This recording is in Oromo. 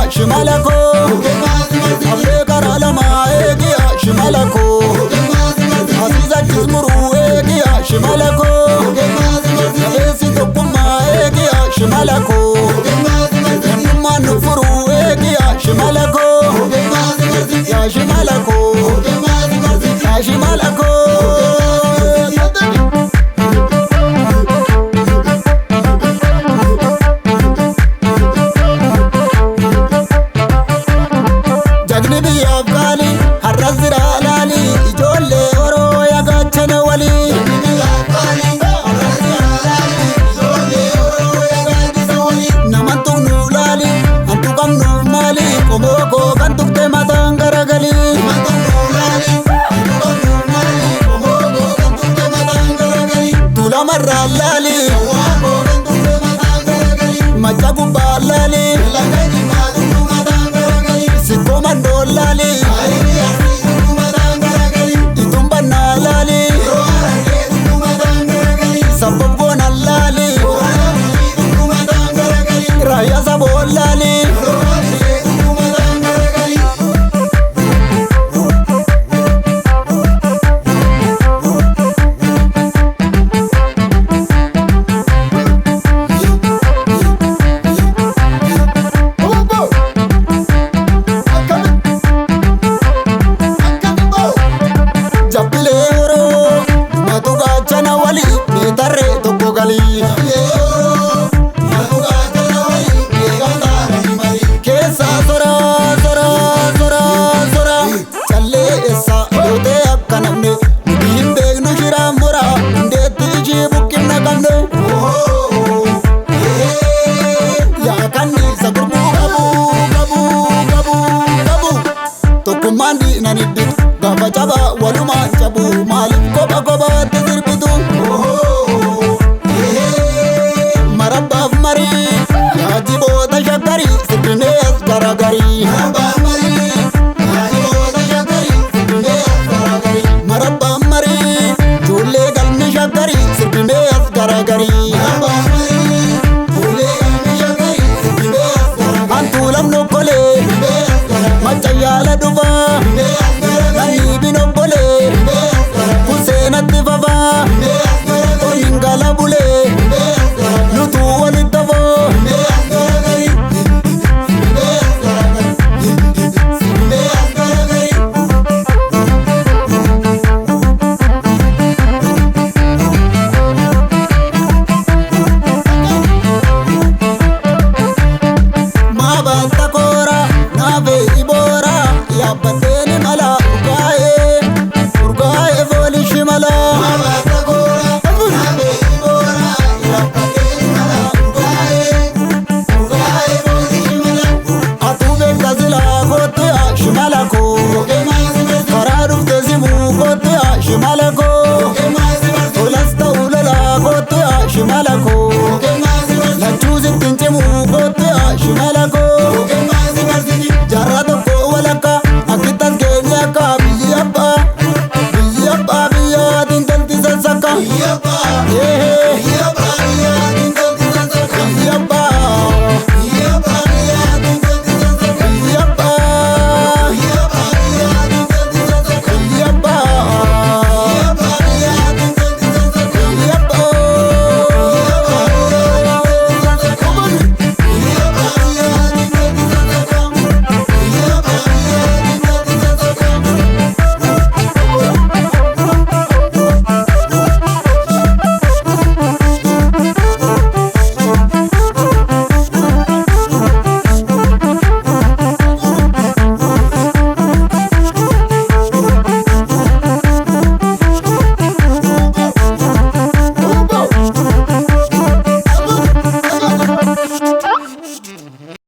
Shimala koo Abbee karaa lamaa eegiya shimala koo Asiis achis muruu eegiya shimala koo Jabeessi tokkummaa eegiya shimala koo Namnummaan nu furuu eegiya shimala koo Yaa shimala koo Yaa shimala koo. Jagni biyyaaf qaalii har'as jira laalii ijoollee Oroo yaa gaachana walii. Naman tuqnu laalii hantu qabnuuf maalii qomoo koo kan tuqte mataan garagalii. Tuulamarraa laalii macca gubbaa laalii sikkoo mandoo laalii itumbannaa laalii sabbob goona laalii raayyaa saboo laalii. Jabbilee Oroo matu gaachana walii meetarree tokko galii. Keessaa soraa soraa soraa soraa callee eessa gootee akka namne nuti hin beeknu shiraan muraa hundeetti ishii buqqinna qabne. Yaa kanniisa gurmuu qabu qabu qabu qabu tokkummaan diinan idditu gaafa cabaa walumaan cabu maaliif kopha kophaatti sirbitu. Marabbaaf marii yaa jiboota shakkarii sirbinee as garagarii. Marabbaan marii ijoollee galmi shakkarii sirbinee as garagarii. Hantuulam nokkolee macca yaala dhufaa namni binobbolee kun seenatti fafaa ormi gala bulee nutuu walitti hafoo. Maabaanta koora naafee iboora yaabbaddeeni mala urgaa'ee urgaa'ee foolii shimala. Atuu beekta silaa kootu yaa shimala koo karaa dhufte simuu kootu yaa shimala koo tolas ta'uu lolaa kootu yaa shimala koo lachuu sittiin cimuu kootu yaa shimala koo.